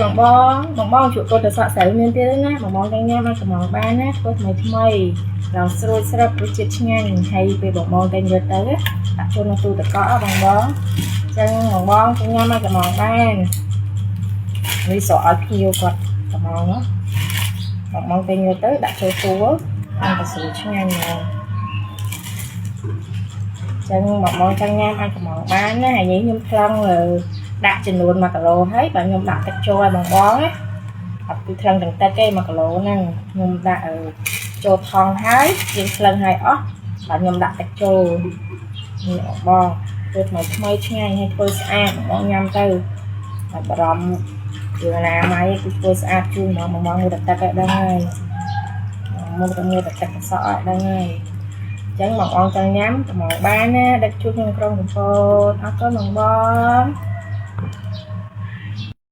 បងបងបងបងជក់កូនទៅសក់ស្រូវមានទៀតណាបងបងចង់ញ៉ាំអាចកំងបានណាធ្វើថ្មីថ្មីឡើងស្រួយស្រាប់រសជាតិឆ្ងាញ់ហើយពេលបងបងតែងយកទៅដាក់ចូលក្នុងទូទឹកកកបងបងចឹងបងបងចង់ញ៉ាំអាចកំងបាននេះស្រកឲ្យភ្ញៀវគាត់កំងណាបងបងតែងយកទៅដាក់ចូលទូអានទៅស្រួយឆ្ងាញ់ហ្មងចឹងបងបងចង់ញ៉ាំអាចកំងបានណាហើយនេះខ្ញុំថ្លឹងដាក់ចំនួន1គីឡូហើយបើខ្ញុំដាក់ទឹកចូលឲ្យបងបងណាអត់គឺថ្លឹងទាំងទឹកទេ1គីឡូហ្នឹងខ្ញុំដាក់ចូលថង់ហើយយើងថ្លឹងហើយអស់បាទខ្ញុំដាក់ទឹកចូលនេះបងបងធ្វើថ្មីថ្មីឆ្ងាញ់ហើយធ្វើស្អាតបងបងញ៉ាំទៅតែបារម្ភរឿងអនាម័យគឺធ្វើស្អាតជូនហ្មងបងបងមើលតែទឹកឲ្យដឹងហើយមើលតែមើលតែទឹកកសក់ឲ្យដឹងហើយចឹងបងបងចង់ញ៉ាំកំងបានណាដឹកជូនក្នុងក្រុងកំពតអរគុណបងបង។